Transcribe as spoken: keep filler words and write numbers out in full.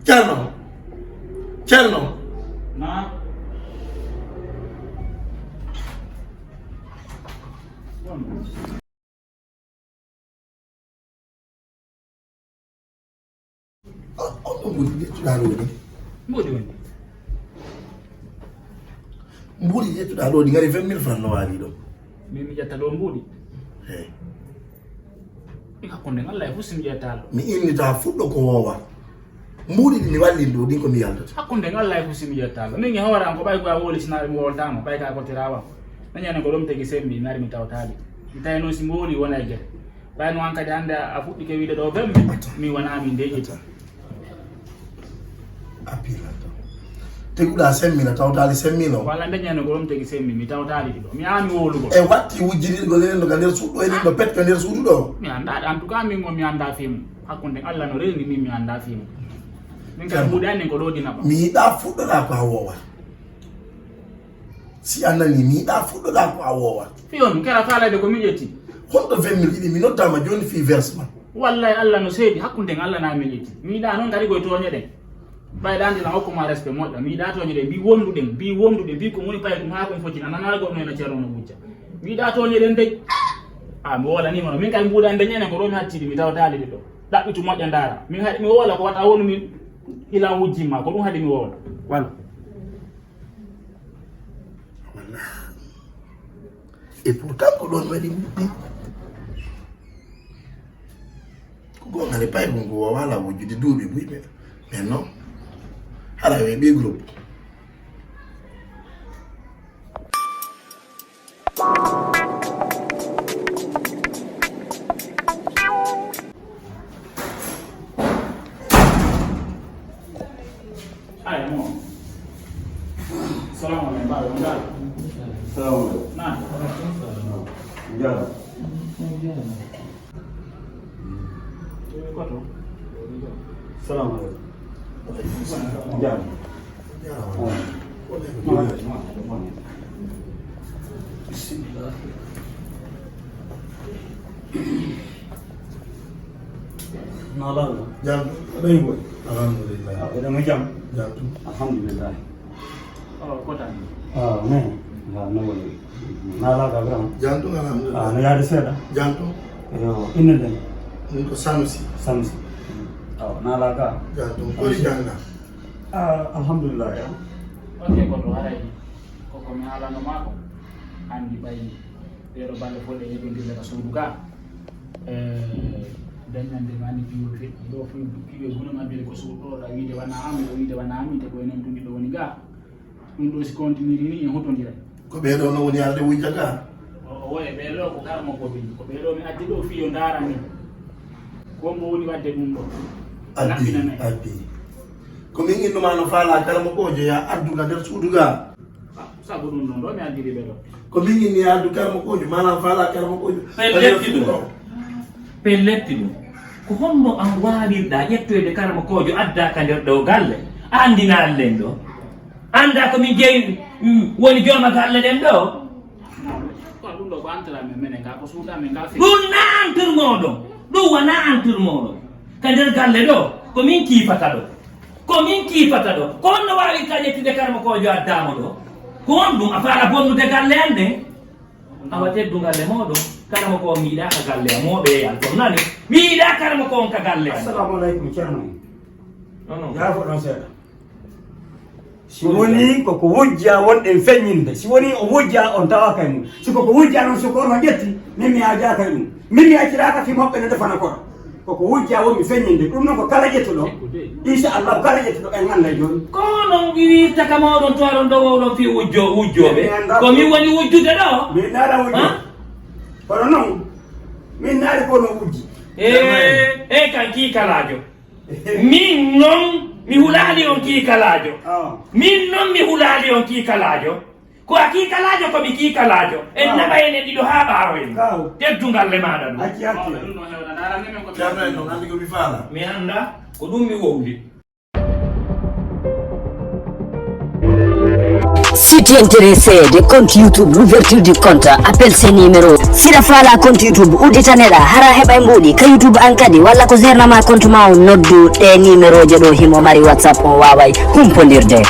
Ceerno. Ceerno. Naa. On ɗo mbuuɗi ƴettuɗaa ɗo ni? Mbuuɗi woni? Mbuuɗi ƴettuɗaa ɗo ɗi ngari vingt mille francs no waali ɗo. Min mi ƴetta ɗo mbuuɗi. Hey. Ɗi hakkunde ngal lay fof si mi ƴetta ɗo. Mi innita fuɗɗo ko woowa. Mbuuɗi ɗi mi wallin ɗo ɗin ko mi yaltata. Hakkunde ngal lay fof si mi ƴetta ɗo. Min e hoore am ko ɓay ko a wowli sinaɗo mi wowltaama ɓay ka ko tirawa. Nañane ko ɗum tagi sembi mi ari mi tawtaali. Mi tawi noon si mbooli wona e gere. Ɓay no an kadi hannde a fuɗɗike wiide ɗo bembe. Mi wona min de ƴetti. Appila to. Teguɗa semmina tawtaali semmino. Wala ndeñano ko ɗum tegi semmi mi tawtaali ɗi ɗo. Mi aami wowlugol. E watti wujjinirgol enen ɗo ka nder suudu ɗo enen ɗo pet ka nder suudu ɗo. Mi annda en tout cas min mo mi annda fii mum. Hakkunde Allah no rewni min mi annda fii mum. Min kadi mbuuɗi annen ko ɗo dina ba. Mi yiɗa fuɗɗoɗa ko a wowa. Si a nani mi yiɗa fuɗɗoɗa ko a wowa. Fii on kera faalade ko min ƴetti. Honto vingt mille ɗiɗi mi noddama joni fii versement. Wallahi Allah no seedi hakkunde en Allah na min ƴetti. Mi yiɗa noon kadi koye tooñe ɗen. Ɓay ɗan dina hokkuma respect moƴƴa. Mi yiɗa tooñe ɗen mbi wonduɗen mbi wonduɗen mbi ko moni payi ɗum haa kon foti a nana goɗɗo ena ceerno no wujja. Mi yiɗa tooñe ɗen dey. A mi wolanima no min kadi mbuuɗan de ñande ko ɗo mi hattidi mi tawtaali ɗi ɗo. Ɗaɓɓitu moƴƴa ndaara. Min haɗi mi wola ko wata wonu min hilan wujjimma ko ɗum haɗi mi wola. Wala. Wala. Et pourtant ko ɗon waɗi ɗi. Ko goonga ne pay ɗum ko wawa wujjude duuɓi buy ɓe. Mais non. Hara ɓe ɓi groupe. Ay mo. Salamu aleykum. Ba on dal. Salamu aleykum. Na. Jara. Koto. Salamu aleykum. Jara. Bismillah. Nalal. Jam. Ɓay boy. Alhamdulillah. Aɗa mo jam. Jam. Alhamdulillah. Oh, kotani. Ah, ne. Nga no woni. Nalal ka gram. Jam. Alhamdulillah. Ah, no yaade seeɗa. Jam. Yo, inde nden. Min ko Sanusi. Sanusi. Oh, nalal ka. Jam. Kori janga. Ah, alhamdulillah ya. Ok, koto haray. Koko mi haalano maako. Anndi ɓay. Ɗeɗo balle fof ɗe yeɗondirde ka suudu ga. Eh, dañande ma ni piwo feƴƴi ɗo fof piwe guna ma mbele ko suudu ɗo ɗa wiide wana ami ɗo wiide wana ami te koye noon tun ɗiɗo woni ga. Ɗum ɗo si continue ni en hotondira. Ko ɓeɗo no woni arde wujja ga. O o woye ɓeɗo ko karmo ko bini ko ɓeɗo mi addi ɗo fiyo ndara min. Ko mo woni wadde ɗum ɗo. Addi addi. Ko min innuma no faala karmo ko joya addu ga nder suudu ga. Sabu ɗum ɗon ɗo mi addiri ɓe ɗo. Ko min inni addu karmo kojo maanaam faala karmo kojo. Pelletti ɗum. Pelletti ɗum. Ko honno an waawirɗa ƴettoyde karmo kojo adda ka nder ɗo galle? A anndina allen ɗo. Annda ko min jeyi woni jooma galle ɗen ɗo. Ko ɗum ɗo ko antara men menen ka ko suuda men ngal. Ɗum na antur moɗon. Ɗum wona antur moɗon. Ka nder galle ɗo ko min kiifata ɗo. Ko min kiifata ɗo ko honno waawirta ƴettude karmo kojo addaama ɗo? Ko honɗum a faala bonnude galle an nden? Awa teddungal e mooɗon. Karmo ko on mi yiɗaa ka galle am mooɓe e alfon nani. Mi yiɗaa karmo ko on ka galle am. Assalamu aleykum ceerno. Yaafo ɗon seeɗa. Si woni koko wujja wonɗen feññinde si woni o wujja on tawaka e mum si koko wujja noon soko on o ƴetti min mi haajaaka e ɗum. Min mi acciraaka fii moɓɓe no defana kono koko wujja wonmi feññinde ɗum noon ko kala ƴettuɗo inchallahu kala ƴettuɗo en annday jooni. Ko onon wiwirta ka mooɗon to aɗon ɗo wowɗon fii wujjo wujjooɓe ko min woni wujjude ɗo. Min naala wujjo kono noon min naali ko no wujji. E kan kiikalaajo. Min noon mi hulaali on kiikalaajo. Min noon mi hulaali on kiikalaajo. Ko a kiikalaajo ko mi kiikalaajo. En naɓa en e ɗiɗo haa ɓaawo en. Teddungal le maaɗa ɗum. Ceerno en noon anndi ko mi faala. Mi annda ko ɗum mi wowli. Si tu es intéressé de compte YouTube, l'ouverture du compte, appelle ces numéros. Siɗa faala compte YouTube, udditaneɗa, hara heɓa e mbuuɗi, ka YouTube an kadi, walla ko gérnama compte ma o, noddu ɗe numéroje ɗo, himo mari WhatsApp, on waaway humpondirde.